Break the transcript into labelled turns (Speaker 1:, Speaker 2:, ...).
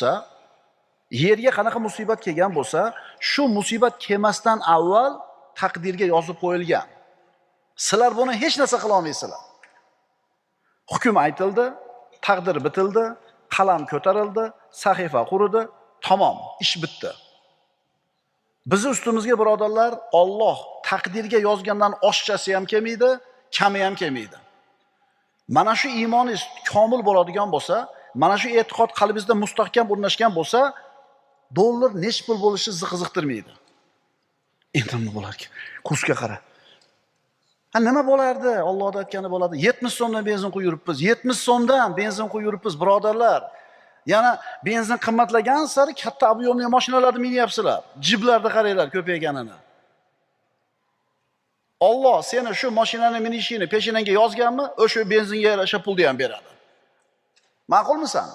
Speaker 1: Bo'lsa, yerga qanaqa musibat kelgan bo'lsa, shu musibat kelmasdan avval taqdirga yozib qo'yilgan. Sizlar buni hech narsa qila olmaysizlar. Hukm aytildi, taqdir bitildi, qalam ko'tarildi, sahifa quridi, tamom, ish bitdi. Bizni ustimizga, birodarlar, Alloh taqdirga yozgandan oshchasi ham kelmaydi, kami ham kelmaydi. Mana shu iymoningiz komil bo'ladigan bo'lsa, mana shu e'tiqod qalbingizda mustahkam o'rnashgan bo'lsa, dollar nech pul bo'lishi sizni qiziqtirmaydi. Endi nima bo'larkan? Kursga qara. Ha, nima bo'lardi? Allohning aytgani bo'ladi. 70 so'mdan benzin quyib yuribmiz. 70 so'mdan benzin quyib yuribmiz, birodarlar. Yana benzin qimmatlagan sari katta объемli mashinalarni minyapsizlar. Jiblarda qaranglar ko'payganini. Alloh seni shu mashinani minishingni peshanangga yozganmi, o'sha benzinga yarasha pulni ham beradi. Ma'qulmisan?